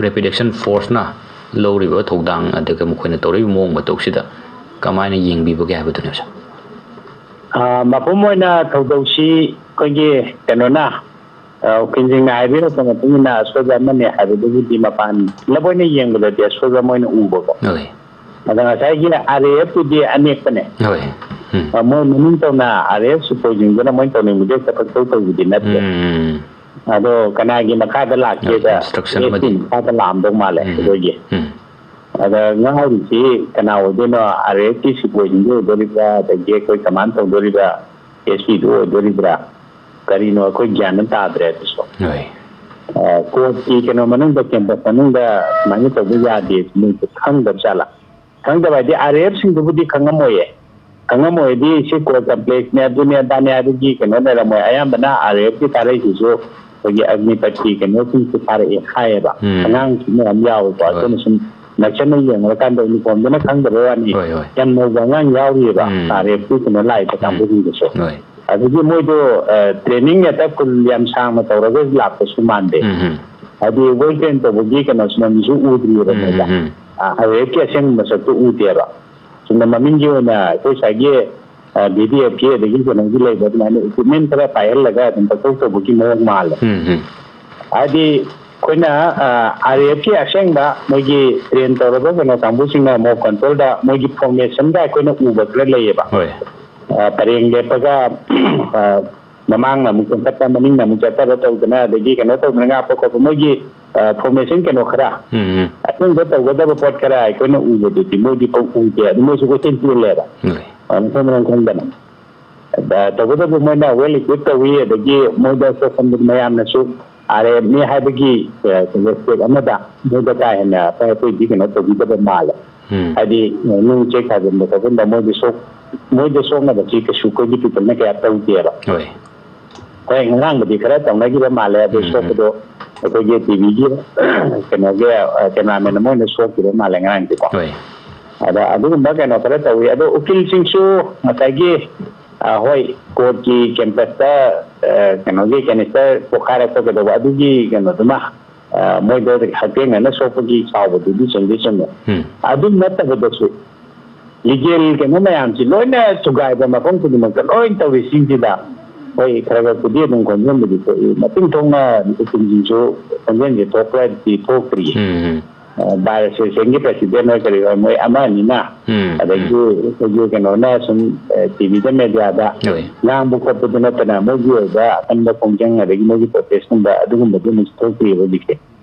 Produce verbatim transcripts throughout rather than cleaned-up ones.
ꯔꯦꯄꯤꯗ action ꯐꯣꯔꯁꯅ ꯂꯧꯔꯤꯕ ꯊꯧꯗꯥꯡ, ꯑꯗꯨꯒ ꯃꯈꯣꯏꯅ ꯇꯧꯔꯛꯏꯕ ꯃꯑꯣꯡ ꯃꯇꯧꯁꯤꯗ ꯀꯃꯥꯏꯅ ꯌꯦꯡꯕꯤꯕꯒꯦ ꯍꯥꯏꯕꯗꯨꯅꯦ, ꯁꯥꯔ꯫ ꯑ, ꯃꯄꯨꯝ ꯑꯣꯏꯅ ꯊꯧꯗꯧꯁꯤ ꯑꯩꯈꯣꯏꯒꯤ ꯀꯩꯅꯣꯅ, ꯑ, ꯎꯀꯤꯜꯁꯤꯡꯅ ꯍꯥꯏꯕꯤꯔꯛꯄ ꯃꯇꯨꯡ ꯏꯟꯅ ꯑꯁꯣꯏꯕ ꯑꯃꯅꯤ ꯍꯥꯏꯕꯗꯨꯕꯨꯗꯤ ꯃꯄꯥꯟ ꯄꯨꯂꯞ ꯑꯣꯏꯅ ꯌꯦꯡꯕꯗꯗꯤ ꯑꯁꯣꯏꯕ ꯑꯃ ꯑꯣꯏꯅ ꯎꯕꯀꯣ꯫ ꯍꯣꯏ꯫ ꯑꯗ ꯉꯁꯥꯏꯒꯤ ꯑꯥꯔ ꯑꯦ ꯑꯦꯐ ꯇꯨꯗꯤ ꯑꯅꯦꯛꯄꯅꯦ꯫ ꯍꯣꯏ꯫ ꯎꯝ꯫ ꯑ, ꯃꯣꯏ ꯃꯅꯨꯡ ꯇꯧꯅ ꯑꯥꯔ ꯑꯦ ꯑꯦꯐ ꯁꯤꯄꯣꯏꯁꯤꯡꯗꯨꯅ ꯃꯣꯏ ꯇꯧꯅꯤꯡꯕꯗ ꯍꯦꯛꯇ ꯄꯪꯇꯧ ꯇꯧꯕꯗꯤ ꯅꯠꯇꯦ꯫ ꯎꯝ꯫ ꯑꯗꯣ ꯀꯅꯥꯒꯤ ꯃꯈꯥꯗ ꯂꯥꯛꯀꯦꯗ ꯍꯣꯏ, instruction ꯑꯃꯗꯤ꯫ ꯃꯈꯥꯗ ꯂꯥꯛꯑꯝꯗꯧ ꯃꯥꯜꯂꯦ ꯎꯝ꯫ ꯑꯩꯈꯣꯏꯒꯤ꯫ ꯎꯝ꯫ ꯑꯗ ꯉꯥꯎꯔꯤꯁꯤ ꯀꯅꯥ ꯑꯣꯏꯗꯣꯏꯅꯣ? ꯑꯥꯔ ꯑꯦꯐ ꯀꯤ ꯁꯤꯄꯣꯏꯁꯤꯡꯗꯨ ꯑꯣꯏꯗꯣꯔꯤꯕ꯭ꯔꯥ, ꯑꯗꯒꯤ ꯑꯩꯈꯣꯏ ꯀꯃꯥꯟ ꯇꯧꯗꯣꯔꯤꯕ꯭ꯔꯥ, ꯑꯦꯁ ꯄꯤ ꯗꯨ ꯑꯣꯏꯗꯣꯔꯤꯕ꯭ꯔꯥ, ꯀꯔꯤꯅꯣ ꯑꯩꯈꯣꯏ ꯒ꯭ꯌꯥꯟ ꯑꯃ ꯇꯥꯗ꯭ꯔꯦ ꯑꯗꯨꯁꯨ꯫ ꯍꯣꯏ꯫ ꯑ, ꯀꯣꯔꯠꯀꯤ ꯀꯩꯅꯣ ꯃꯅꯨꯡꯗ, ꯀꯦꯝꯄꯁ ꯃꯅꯨꯡꯗ ꯁꯨꯃꯥꯏꯅ ꯇꯧꯕ ꯌꯥꯗꯦ, ꯃꯣꯏꯁꯨ ꯈꯪꯗꯕ ꯖꯥꯠꯂꯥ? ꯈꯪꯗꯕ ꯍꯥꯏꯗꯤ ꯑꯥꯔ ꯑꯦꯐ ꯁꯤꯡꯗꯨꯕꯨꯗꯤ ꯈꯪꯉꯝꯃꯣꯏꯌꯦ꯫ ꯈꯪꯉꯝꯃꯣꯏꯗꯤ ꯁꯤ ꯀꯣꯔꯠ ꯀꯝꯄ꯭ꯂꯦꯛꯁꯅꯦ, ꯑꯗꯨꯅꯦ ꯑꯗꯥꯅꯦ ꯍꯥꯏꯕꯒꯤ ꯀꯩꯅꯣ ꯂꯩꯔꯝꯃꯣꯏ꯫ ꯑꯌꯥꯝꯕꯅ ꯑꯥꯔ ꯑꯦꯐ ꯀꯤ ꯊꯥꯔꯛꯏꯁꯤꯁꯨ ꯑꯩꯈꯣꯏꯒꯤ ꯑꯒꯅꯤꯄꯠꯀꯤ ꯀꯩꯅꯣꯁꯤꯡꯁꯨ ꯊꯥꯔꯛꯑꯦ ꯍꯥꯏꯌꯦꯕ꯫ ꯎꯝ꯫ ꯑꯉꯥꯡꯁꯨ ꯃꯌꯥꯝ ꯌꯥꯎꯋꯦꯀꯣ꯫ ꯍꯣꯏ꯫ ꯑꯩꯈꯣꯏꯅ ꯁꯨꯝ ꯅꯛꯁꯟꯅ ꯌꯦꯡꯉꯨꯔꯀꯥꯟꯗ ꯌꯨꯅꯤꯐꯣꯔꯝꯗꯨꯅ ꯈꯪꯗꯕꯩ ꯋꯥꯅꯤ꯫ ꯍꯣꯏ, ꯍꯣꯏ꯫ ꯌꯥꯝ ꯅꯧꯕ ꯑꯉꯥꯡ ꯌꯥꯎꯔꯤꯑꯕ ꯎꯝ꯫ ꯑꯥꯔ ꯑꯦꯐ ꯀꯤ ꯀꯩꯅꯣ ꯂꯥꯛꯏꯕ ꯎꯝ꯫ ꯀꯥꯡꯕꯨꯁꯤꯡꯗꯨꯁꯨ꯫ ꯍꯣꯏ꯫ ꯑꯗꯒꯤ ꯃꯣꯏꯗꯣ, ꯑ, ꯇ꯭ꯔꯦꯅꯤꯡ ꯍꯦꯛꯇ ꯀꯨꯟ ꯌꯥꯝ ꯁꯥꯡꯅ ꯇꯧꯔꯒ ꯂꯥꯛꯄꯁꯨ ꯃꯥꯟꯗꯦ꯫ ꯎꯝ, ꯎꯝ꯫ ꯍꯥꯏꯗꯤ ꯋꯦꯜ ꯇ꯭ꯔꯦꯟ ꯇꯧꯕꯒꯤ ꯀꯩꯅꯣꯁꯨ ꯃꯃꯤꯁꯨ ꯎꯗ꯭ꯔꯤꯑꯕ ꯎꯝ, ꯃꯣꯏꯗ꯫ ꯎꯝ, ꯎꯝ꯫ ꯑ, ꯑꯥꯔ ꯑꯦꯐ ꯀꯤ ꯑꯁꯦꯡꯕ ꯃꯁꯛꯇꯨ ꯎꯗꯦꯕ꯫ ꯆꯨꯝꯅ ꯃꯃꯤꯡꯒꯤ ꯑꯣꯏꯅ ꯑꯩꯈꯣꯏ ꯉꯁꯥꯏꯒꯤ, ꯑ, ꯚꯤ ꯗꯤ ꯑꯦꯐ ꯀꯤ ꯑꯗꯒꯤ ꯀꯩꯅꯣꯒꯤ ꯂꯩꯕ ꯑꯗꯨꯃꯥꯏꯅ ꯏꯀ꯭ꯋꯤꯞꯃꯦꯟ ꯈꯔ ꯄꯥꯏꯍꯜꯂꯒ ꯑꯗꯨꯝ ꯄꯪꯇꯧ ꯇꯧꯕꯒꯤ ꯃꯑꯣꯡ ꯃꯥꯜꯂꯦ꯫ ꯎꯝ, ꯎꯝ꯫ ꯍꯥꯏꯗꯤ ꯑꯩꯈꯣꯏꯅ, ꯑ, ꯑꯥꯔ ꯑꯦꯐ ꯀꯤ ꯑꯁꯦꯡꯕ ꯃꯣꯏꯒꯤ ꯇ꯭ꯔꯦꯟ ꯇꯧꯔꯕ ꯀꯩꯅꯣ ꯀꯥꯡꯕꯨꯁꯤꯡꯅ ꯃꯣꯛ ꯀꯟꯇ꯭ꯔꯣꯜꯗ ꯃꯣꯏꯒꯤ ꯐꯣꯔꯃꯦꯁꯟꯒ ꯑꯩꯈꯣꯏꯅ ꯎꯕ ꯈꯔ ꯂꯩꯌꯦꯕ꯫ ꯍꯣꯏ꯫ ꯑ, ꯄꯔꯦꯡ ꯂꯦꯞꯄꯒ, ꯑ, ꯃꯃꯥꯡꯅ ꯑꯃꯨꯛ ꯆꯦꯟꯈꯠꯄ, ꯃꯅꯤꯡꯅ ꯑꯃꯨꯛ ꯆꯠꯊꯕ ꯇꯧꯗꯅ, ꯑꯗꯒꯤ ꯀꯩꯅꯣ ꯇꯧꯗꯅ ꯉꯥꯛꯄ ꯈꯣꯠꯄ, ꯃꯣꯏꯒꯤ, ꯑ, ꯐꯣꯔꯃꯦꯁꯟ ꯀꯩꯅꯣ ꯈꯔ, ꯎꯝ, ꯎꯝ꯫ ꯑꯁꯦꯡꯕ ꯇꯧꯒꯗꯕ ꯄꯣꯠ ꯈꯔ ꯑꯩꯈꯣꯏꯅ ꯎꯕꯗꯨꯗꯤ ꯃꯣꯏꯗꯤ ꯄꯥꯛ ꯎꯗꯦ꯫ ꯑꯗꯨ ꯃꯣꯏꯁꯨ ꯀꯣꯏꯆꯦꯟ ꯆꯦꯜꯂꯦꯕ꯫ ꯍꯣꯏ꯫ ꯑ, ꯃꯊꯣꯡ ꯃꯔꯝ ꯈꯪꯗꯅ꯫ ꯑꯗ ꯇꯧꯕꯇꯕꯨ ꯃꯣꯏꯅ ꯋꯦꯜ ꯏꯀ꯭ꯋꯤꯞ ꯇꯧꯏ, ꯑꯗꯒꯤ ꯃꯣꯏꯗ ꯁꯣꯛꯍꯟꯕꯗꯤ ꯃꯌꯥꯝꯅꯁꯨ ꯑꯥꯔ ꯑꯦꯐꯅꯤ ꯍꯥꯏꯕꯒꯤ, ꯑ, ꯔꯦꯁꯄꯦꯛ ꯑꯃꯗ ꯃꯣꯏꯗ ꯀꯥ ꯍꯦꯟꯅ ꯑꯇꯩ ꯑꯇꯩꯗꯤ ꯀꯩꯅꯣ ꯇꯧꯕꯤꯗꯕ ꯃꯥꯜꯂꯦ꯫ ꯎꯝ꯫ ꯍꯥꯏꯗꯤ, ꯑ, ꯅꯨꯡ ꯆꯦꯛ ꯊꯥꯖꯤꯟꯕ ꯈꯣꯠꯆꯤꯟꯕ ꯃꯣꯏꯗꯤ ꯁꯣꯛ-, ꯃꯣꯏꯗ ꯁꯣꯛꯅꯕꯁꯤ ꯀꯩꯁꯨ ꯑꯩꯈꯣꯏꯒꯤ ꯄꯤꯄꯜꯅ ꯀꯌꯥ ꯇꯧꯗꯦꯕ꯫ ꯍꯣꯏ꯫ ꯍꯣꯏ, ꯉꯔꯥꯡꯕꯨꯗꯤ ꯈꯔ ꯇꯧꯅꯈꯤꯕ ꯃꯥꯜꯂꯦ, ꯑꯗꯨ ꯎꯝ, ꯎꯝ꯫ ꯁꯣꯛꯄꯗꯣ ꯑꯩꯈꯣꯏꯒꯤ ꯇꯤ ꯚꯤꯒꯤ ꯀꯩꯅꯣꯒꯤ, ꯑ, ꯀꯦꯃꯦꯔꯥꯃꯦꯟ ꯑꯃ ꯑꯣꯏꯅ ꯁꯣꯛꯈꯤꯕ ꯃꯥꯜꯂꯦ ꯉꯔꯥꯡꯗꯤꯀꯣ꯫ ꯍꯣꯏ꯫ ꯑꯗ ꯑꯗꯨꯒꯨꯝꯕ ꯀꯩꯅꯣ ꯈꯔ ꯇꯧꯏ꯫ ꯑꯗꯣ ꯎꯀꯤꯜꯁꯤꯡꯁꯨ ꯉꯁꯥꯏꯒꯤ, ꯑ, ꯍꯣꯏ, ꯀꯣꯔꯠꯀꯤ ꯀꯦꯝꯄꯁꯇ, ꯑ, ꯀꯩꯅꯣꯒꯤ ꯀꯦꯅꯤꯁꯇꯔ ꯄꯣꯈꯥꯏꯔꯛꯄ ꯀꯩꯗꯧꯕ ꯑꯗꯨꯒꯤ ꯀꯩꯅꯣꯗꯨꯃ, ꯑ, ꯃꯣꯏꯗ ꯍꯛꯊꯦꯡꯅꯅ ꯁꯣꯛꯄꯒꯤ ꯁꯥꯎꯕꯗꯨꯗꯤ ꯆꯨꯝꯗꯤ ꯆꯨꯝꯃꯦ꯫ ꯎꯝ꯫ ꯑꯗꯨ ꯅꯠꯇꯕꯗꯁꯨ ꯂꯤꯒꯦꯜ ꯀꯩꯅꯣ ꯃꯌꯥꯝꯁꯤ ꯂꯣꯏꯅ ꯊꯨꯒꯥꯏꯕ ꯃꯐꯝ ꯈꯨꯗꯤꯡꯃꯛꯇ ꯂꯣꯏ ꯇꯧꯔꯤꯁꯤꯡꯁꯤꯗ ꯑꯩꯈꯣꯏ ꯈꯔ ꯈꯔꯕꯨꯗꯤ ꯑꯗꯨꯝ ꯈꯣꯟꯖꯦꯜꯕꯨꯗꯤ ꯊꯣꯛꯏ꯫ ꯃꯇꯤꯡ ꯊꯣꯛꯅ ꯎꯀꯤꯜꯁꯤꯡꯁꯨ ꯈꯣꯟꯖꯦꯜꯁꯦ ꯊꯣꯛꯄ꯭ꯔꯗꯤ ꯊꯣꯛꯇ꯭ꯔꯤꯌꯦ꯫ ꯎꯝ, ꯎꯝ꯫ ꯑ, ꯕꯥꯔ ꯑꯦꯁꯣꯁꯤꯌꯦꯁꯟꯒꯤ ꯄ꯭ꯔꯁꯤꯗꯦꯟ ꯍꯣꯏ ꯀꯔꯤ ꯍꯣꯏ ꯃꯣꯏ ꯑꯃ ꯑꯅꯤꯅ, ꯎꯝ, ꯑꯗꯒꯤ ꯎꯝ꯫ ꯑꯩꯈꯣꯏꯒꯤ ꯀꯩꯅꯣꯅ ꯁꯨꯝ, ꯑ, ꯇꯤꯚꯤꯗ ꯃꯦꯗꯤꯌꯥꯗ ꯍꯣꯏ꯫ ꯉꯥꯡꯕ ꯈꯣꯠꯄꯗꯨ ꯅꯠꯇꯅ ꯃꯣꯏꯒꯤ ꯑꯣꯏꯕ ꯑꯀꯟꯕ ꯈꯣꯡꯖꯪ ꯑꯗꯒꯤ ꯃꯣꯏꯒꯤ ꯄ꯭ꯔꯣꯇꯦꯁꯀꯨꯝꯕ ꯑꯗꯨꯒꯨꯝꯕꯗꯤ ꯑꯃꯨꯛ ꯊꯣꯛꯇ꯭ꯔꯤꯑꯕ ꯍꯧꯖꯤꯛꯁꯦ꯫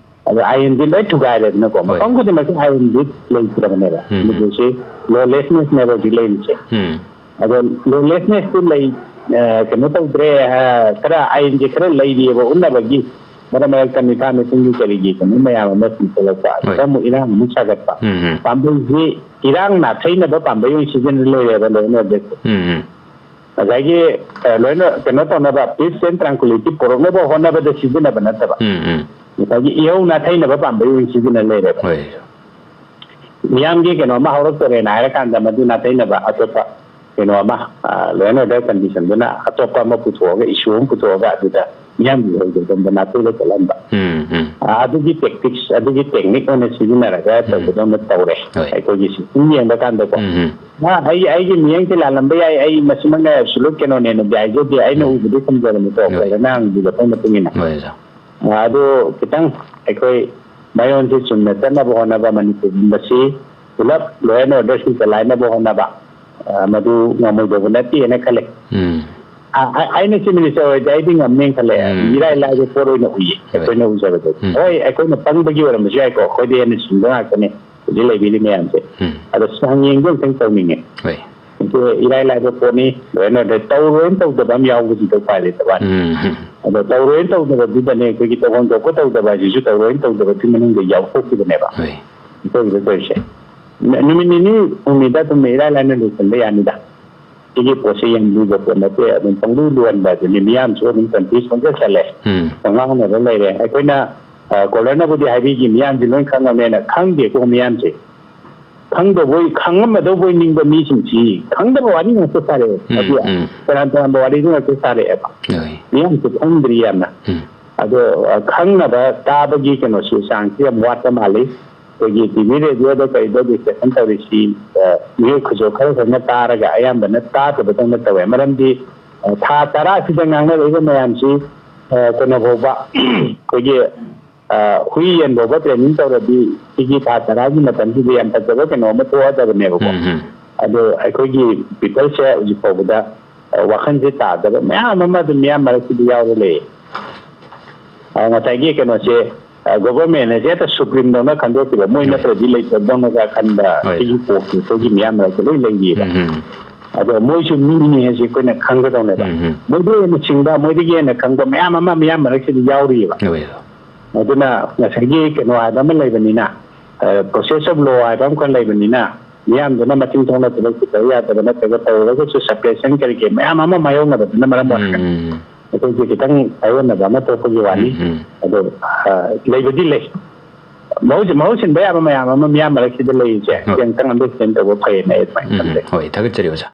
ꯑꯗꯣ ꯑꯥꯏꯟꯗꯤ ꯂꯣꯏ ꯊꯨꯒꯥꯏꯔꯦꯗꯅꯀꯣ꯫ ꯍꯣꯏ꯫ ꯃꯐꯝ ꯈꯨꯗꯤꯡꯃꯛꯇ ꯑꯥꯏꯟꯗꯤ ꯂꯩꯇ꯭ꯔꯕꯅꯦꯕ꯫ ꯎꯝ, ꯎꯝ꯫ ꯃꯗꯨꯁꯤ ꯂꯣꯂꯦꯁꯅꯦꯁꯅꯦꯕ ꯍꯧꯖꯤꯛ ꯂꯩꯔꯤꯁꯦ꯫ ꯎꯝ꯫ ꯑꯗꯣ ꯂꯣꯂꯦꯁꯅꯦꯁꯇꯨ ꯂꯩ, ꯑ, ꯀꯩꯅꯣ ꯇꯧꯗ꯭ꯔꯦ, ꯑ, ꯈꯔ ꯑꯥꯏꯟꯁꯦ ꯈꯔ ꯂꯩꯔꯤꯑꯕ ꯎꯠꯅꯕꯒꯤ꯫ ꯃꯔꯛ ꯃꯔꯛꯇ ꯃꯤꯐꯥ ꯃꯤꯄꯨꯝꯒꯤ ꯀꯔꯤꯒꯤ ꯀꯩꯅꯣ ꯃꯌꯥꯝ ꯑꯃ ꯁꯤꯟꯊꯣꯛꯂꯛꯄ꯫ ꯍꯣꯏ꯫ ꯑꯗꯨꯗ ꯑꯃꯨꯛ ꯏꯔꯥꯡ ꯑꯃꯨꯛ ꯁꯥꯒꯠꯄ꯫ ꯎꯝ, ꯎꯝ꯫ ꯄꯥꯝꯕꯩꯁꯤ ꯏꯔꯥꯡ ꯅꯥꯊꯩꯅꯕ ꯄꯥꯝꯕꯩ ꯑꯣꯏꯅ ꯁꯤꯖꯤꯟꯅ ꯂꯩꯔꯦꯕ ꯂꯣꯏꯅ ꯑꯗꯨꯁꯨ꯫ ꯎꯝ, ꯎꯝ꯫ ꯉꯁꯥꯏꯒꯤ, ꯑ, ꯂꯣꯏꯅ ꯀꯩꯅꯣ ꯇꯧꯅꯕ, peace and tranquility ꯄꯨꯔꯛꯅꯕ ꯍꯣꯠꯅꯕꯗ ꯁꯤꯖꯤꯟꯅꯕ ꯅꯠꯇꯕ꯫ ꯎꯝ, ꯎꯝ꯫ ꯉꯁꯥꯏꯒꯤ ꯏꯍꯧ ꯅꯥꯊꯩꯅꯕ ꯄꯥꯝꯕꯩ ꯑꯣꯏꯅ ꯁꯤꯖꯤꯟꯅ ꯂꯩꯔꯦꯕ꯫ ꯍꯣꯏ꯫ ꯃꯤꯌꯥꯝꯒꯤ ꯀꯩꯅꯣ ꯑꯃ ꯍꯧꯔꯛꯇꯣꯔꯦꯅ ꯍꯥꯏꯔꯀꯥꯟꯗ ꯃꯗꯨ ꯅꯥꯊꯩꯅꯕ ꯑꯇꯣꯞꯄ ꯀꯩꯅꯣ ꯑꯃ, ꯑ, law and order conditionꯗꯨꯅ ꯑꯇꯣꯞꯄ ꯑꯃ ꯄꯨꯊꯣꯛꯑꯒ, issue ꯑꯃ ꯄꯨꯊꯣꯛꯑꯒ ꯑꯗꯨꯗ ꯃꯤꯌꯥꯝꯒꯤ ꯏꯍꯧꯗꯣ ꯁꯣꯝꯗ ꯅꯥꯊꯩꯕ ꯆꯠꯍꯟꯕ꯫ ꯎꯝ, ꯎꯝ꯫ ꯑ, ꯑꯗꯨꯒꯤ tactics, ꯑꯗꯨꯒꯤ technique ꯑꯣꯏꯅ ꯁꯤꯖꯤꯟꯅꯔꯒ ꯎꯝ꯫ ꯇꯧꯕꯗꯧꯅ ꯇꯧꯔꯦ꯫ ꯍꯣꯏ꯫ ꯑꯩꯈꯣꯏꯒꯤ system ꯌꯦꯡꯕ ꯀꯥꯟꯗꯀꯣ꯫ ꯎꯝ, ꯎꯝ꯫ ꯑ, ꯑꯩ, ꯑꯩꯒꯤ ꯃꯤꯠꯌꯦꯡꯁꯦ ꯂꯥꯜꯂꯝꯕ ꯌꯥꯏ, ꯑꯩ ꯃꯁꯤꯃꯛꯅ absolute ꯀꯩꯅꯣꯅꯦꯅ ꯍꯥꯏꯖꯗꯦ, ꯑꯩꯅ ꯎꯝ꯫ ꯎꯕꯗꯤ ꯊꯝꯖꯕꯅꯤꯀꯣ, ꯍꯣꯏ꯫ ꯐꯖꯅ ꯍꯪꯕꯤꯔꯛꯄꯒꯤ ꯃꯇꯨꯡ ꯏꯟꯅ꯫ ꯍꯣꯏ, ꯑꯣꯖꯥ꯫ ꯑ, ꯑꯗꯨ ꯈꯤꯇꯪ ꯑꯩꯈꯣꯏ ꯃꯌꯣꯟꯁꯦ ꯆꯨꯝꯅ ꯆꯠꯅꯕ ꯍꯣꯠꯅꯕ, ꯃꯅꯤꯄꯨꯔ ꯄꯨꯝꯕꯁꯤ ꯄꯨꯂꯞ law and order ꯁꯤ ꯆꯂꯥꯏꯅꯕ ꯍꯣꯠꯅꯕ, ꯑ, ꯃꯗꯨ ꯉꯝꯃꯣꯏꯗꯧꯕ ꯅꯠꯇꯦꯅ ꯈꯜꯂꯦ꯫ ꯎꯝ꯫ ꯑ, ꯑ, ꯑꯩꯅ ꯆꯤꯐ ꯃꯤꯅꯤꯁꯇꯔ ꯑꯣꯏꯔꯗꯤ ꯑꯩꯗꯤ ꯉꯝꯅꯦꯅ ꯈꯜꯂꯦ꯫ ꯎꯝ꯫ ꯏꯔꯥꯏ ꯂꯥꯏꯕ ꯄꯣꯠ ꯑꯣꯏꯅ ꯎꯏꯌꯦ, ꯍꯣꯏ꯫ ꯑꯩꯈꯣꯏꯅ ꯎꯖꯕꯗꯗꯤ꯫ ꯎꯝ꯫ ꯍꯣꯏ, ꯑꯩꯈꯣꯏꯅ ꯄꯪꯕꯒꯤ ꯑꯣꯏꯔꯝꯕꯁꯨ ꯌꯥꯏꯀꯣ, ꯑꯩꯈꯣꯏꯗꯤ ꯍꯦꯟꯅ ꯁꯤꯡꯕ ꯉꯥꯛꯇꯅꯦ ꯍꯧꯖꯤꯛ ꯂꯩꯕꯤꯔꯤ ꯃꯌꯥꯝꯁꯦ꯫ ꯎꯝ꯫ ꯑꯗꯣ ꯁꯤ ꯍꯌꯦꯡꯗꯤ ꯑꯃꯨꯛꯇꯪ ꯇꯧꯅꯤꯡꯉꯦ꯫ ꯍꯣꯏ꯫ ꯑꯗꯨ ꯏꯔꯥꯏ ꯂꯥꯏꯕ ꯄꯣꯠꯅꯤ, ꯂꯣꯏꯅ ꯑꯗꯩ ꯇꯧꯔꯣꯏꯅ ꯇꯧꯗꯕ ꯑꯃ ꯌꯥꯎꯕꯁꯤꯗ ꯎꯄꯥꯏ ꯂꯩꯇꯕ ꯋꯥꯅꯤ꯫ ꯎꯝ꯫ ꯑꯗꯣ ꯇꯧꯔꯣꯏꯅ ꯇꯧꯗꯕꯗꯨꯗꯅꯦ ꯑꯩꯈꯣꯏꯒꯤ ꯇꯧꯐꯝ ꯊꯣꯛꯄ ꯇꯧꯗꯕ ꯍꯥꯏꯁꯤꯁꯨ ꯇꯧꯔꯣꯏꯅ ꯇꯧꯗꯕꯗꯨꯒꯤ ꯃꯅꯨꯡꯗ ꯌꯥꯎꯊꯣꯛꯈꯤꯕꯅꯦꯕ꯫ ꯍꯣꯏ꯫ ꯑꯩꯈꯣꯏꯒꯤꯗ ꯇꯧꯔꯤꯁꯦ꯫ ꯅ-, ꯅꯨꯃꯤꯠ ꯅꯤꯅꯤ ꯍꯨꯝꯅꯤꯗ ꯑꯗꯨꯝ ꯏꯔꯥꯏ ꯂꯥꯏꯅ ꯂꯣꯏꯁꯤꯟꯕ ꯌꯥꯅꯤꯗ꯫ ꯁꯤꯒꯤ ꯄꯣꯠꯁꯤ ꯌꯥꯝ ꯂꯨꯕ ꯄꯣꯠ ꯅꯠꯇꯦ, ꯑꯗꯨꯝ ꯄꯪꯂꯨ ꯂꯨꯍꯟꯕ ꯑꯗꯨꯅꯤ꯫ ꯃꯤꯌꯥꯝꯁꯨ ꯑꯗꯨꯝ confuse ꯄꯪꯆꯠ ꯆꯠꯂꯦ꯫ ꯎꯝ꯫ ꯄꯪꯉꯥꯡꯅꯕ ꯂꯩꯔꯦ꯫ ꯑꯩꯈꯣꯏꯅ, ꯑ, ꯀꯣꯂꯔꯅꯕꯨꯗꯤ ꯍꯥꯏꯕꯤꯈꯤ, ꯃꯤꯌꯥꯝꯁꯤ ꯂꯣꯏ ꯈꯪꯉꯕꯅꯦꯅ꯫ ꯈꯪꯗꯦꯀꯣ ꯃꯤꯌꯥꯝꯁꯦ꯫ ꯈꯪꯗꯕꯣꯏ, ꯈꯪꯉꯝꯃꯗꯧꯕꯣꯏ ꯅꯤꯡꯕ ꯃꯤꯁꯤꯡꯁꯤ ꯈꯪꯗꯕ ꯋꯥꯔꯤ ꯉꯥꯛꯇ ꯁꯥꯔꯛꯑꯦ꯫ ꯎꯝ, ꯑꯗꯨ ꯎꯝ꯫ ꯇꯣꯉꯥꯟ ꯇꯣꯉꯥꯟꯕ ꯋꯥꯔꯤꯗꯨ ꯉꯥꯛꯇ ꯁꯥꯔꯛꯑꯦꯕ꯫ ꯍꯣꯏ꯫ ꯃꯤꯌꯥꯝꯁꯦ ꯈꯪꯗ꯭ꯔꯤ ꯌꯥꯝꯅ꯫ ꯎꯝ꯫ ꯑꯗꯣ ꯈꯪꯅꯕ ꯇꯥꯕꯒꯤ ꯀꯩꯅꯣꯁꯤ ꯆꯥꯡꯁꯤ ꯌꯥꯝ ꯋꯥꯠꯄ ꯃꯥꯜꯂꯤ꯫ ꯑꯩꯈꯣꯏꯒꯤ ꯇꯤ ꯚꯤ ꯔꯦꯗꯤꯑꯣꯗ ꯀꯩꯗ ꯗꯤꯁꯀꯁꯟ ꯇꯧꯔꯤꯁꯤ ꯃꯤꯑꯣꯏ ꯈꯨꯖꯣꯛ ꯈꯔ ꯈꯛꯅ ꯇꯥꯔꯒ ꯑꯌꯥꯝꯕꯅ ꯇꯥꯗꯕꯗꯧꯅ ꯇꯧꯋꯦ꯫ ꯃꯔꯝꯗꯤ ꯊꯥ ꯇꯔꯥꯁꯤꯗ ꯉꯥꯡꯅꯔꯛꯏꯕ ꯃꯌꯥꯝꯁꯤ ꯀꯩꯅꯣ ꯐꯥꯎꯕ ꯑꯩꯈꯣꯏꯒꯤ ꯍꯨꯏ ꯌꯦꯟ ꯐꯥꯎꯕ ꯇ꯭ꯔꯦꯅꯤꯡ ꯇꯧꯔꯗꯤ ꯁꯤꯒꯤ ꯊꯥ ꯇꯔꯥꯒꯤ ꯃꯇꯝꯁꯤꯗ ꯌꯥꯝ ꯐꯖꯕ ꯀꯩꯅꯣ ꯑꯃ ꯊꯣꯛꯑꯗꯕꯅꯦꯕꯀꯣ꯫ ꯑꯗꯣ ꯑꯩꯈꯣꯏꯒꯤ ꯄꯤꯄꯜꯁꯦ ꯍꯧꯖꯤꯛ ꯐꯥꯎꯕꯗ ꯋꯥꯈꯜꯁꯦ ꯇꯥꯗꯕ ꯃꯌꯥꯝ ꯑꯃ ꯑꯗꯨꯝ ꯃꯤꯌꯥꯝ ꯃꯔꯛꯁꯤꯗ ꯌꯥꯎꯔ ꯂꯩꯌꯦ꯫ ꯉꯁꯥꯏꯒꯤ ꯀꯩꯅꯣꯁꯦ ꯒꯣꯚꯔꯟꯃꯦꯟ ꯑꯁꯦ ꯍꯦꯛꯇ ꯁꯨꯄ꯭ꯔꯤꯝꯗꯧꯅ ꯈꯟꯗꯣꯛꯈꯤꯕ, ꯃꯣꯏ ꯅꯠꯇ꯭ꯔꯗꯤ ꯂꯩꯇꯕꯗꯧꯅꯒ ꯈꯟꯕ ꯁꯤꯒꯤ ꯀꯣꯛꯁꯦ ꯑꯩꯈꯣꯏꯒꯤ ꯃꯤꯌꯥꯝ ꯃꯔꯛꯇ ꯂꯣꯏ ꯂꯩꯔꯤꯑꯕ꯫ ꯑꯗꯣ ꯃꯣꯏꯁꯨ ꯃꯤꯅꯤ ꯍꯥꯏꯁꯦ ꯑꯩꯈꯣꯏꯅ ꯈꯪꯒꯗꯧꯅꯦꯕ꯫ ꯃꯣꯏꯗꯒꯤ ꯍꯦꯟꯅ ꯁꯤꯡꯕ, ꯃꯣꯏꯗꯒꯤ ꯍꯦꯟꯅ ꯈꯪꯕ ꯃꯌꯥꯝ ꯑꯃ ꯃꯤꯌꯥꯝ ꯃꯔꯛꯁꯤꯗ ꯌꯥꯎꯔꯤꯑꯕ꯫ ꯑꯗꯨꯅ ꯉꯁꯥꯏꯒꯤ ꯀꯩꯅꯣ ꯍꯥꯏꯕ ꯑꯃ ꯂꯩꯕꯅꯤꯅ, process of law ꯍꯥꯏꯕ ꯑꯃꯈꯛ ꯂꯩꯕꯅꯤꯅ, ꯃꯤꯌꯥꯝꯗꯨꯅ ꯃꯇꯤꯡ ꯊꯣꯛꯅ ꯊꯕꯛ ꯇꯧ ꯌꯥꯗꯕ ꯅꯠꯇ꯭ꯔꯒ ꯇꯧꯔꯒꯁꯨ suppression ꯀꯔꯤ ꯀꯔꯤ ꯃꯌꯥꯝ ꯑꯃ ꯃꯥꯌꯣꯛꯅꯕꯗꯨꯅ ꯃꯔꯝ ꯑꯣꯏꯔꯒ ꯑꯩꯈꯣꯏꯁꯦ ꯈꯤꯇꯪ ꯇꯥꯏꯑꯣꯟꯅꯕ ꯑꯃ ꯊꯣꯛꯄꯒꯤ ꯋꯥꯅꯤ꯫ ꯑꯗꯣ ꯂꯩꯕꯗꯤ ꯂꯩ꯫ ꯃꯍꯨꯠ ꯃꯍꯨꯠ ꯁꯤꯟꯕ ꯌꯥꯕ ꯃꯌꯥꯝ ꯑꯃ ꯃꯤꯌꯥꯝ ꯃꯔꯛꯁꯤꯗ ꯂꯩꯔꯤꯁꯦ ꯁꯤ ꯑꯃꯨꯛꯇꯪ understand ꯇꯧꯕ ꯐꯩꯌꯦꯅ ꯑꯩ ꯑꯗꯨꯃꯥꯏꯅ ꯈꯟꯖꯩ꯫ ꯍꯣꯏ, ꯊꯥꯒꯠꯆꯔꯤ ꯑꯣꯖꯥ꯫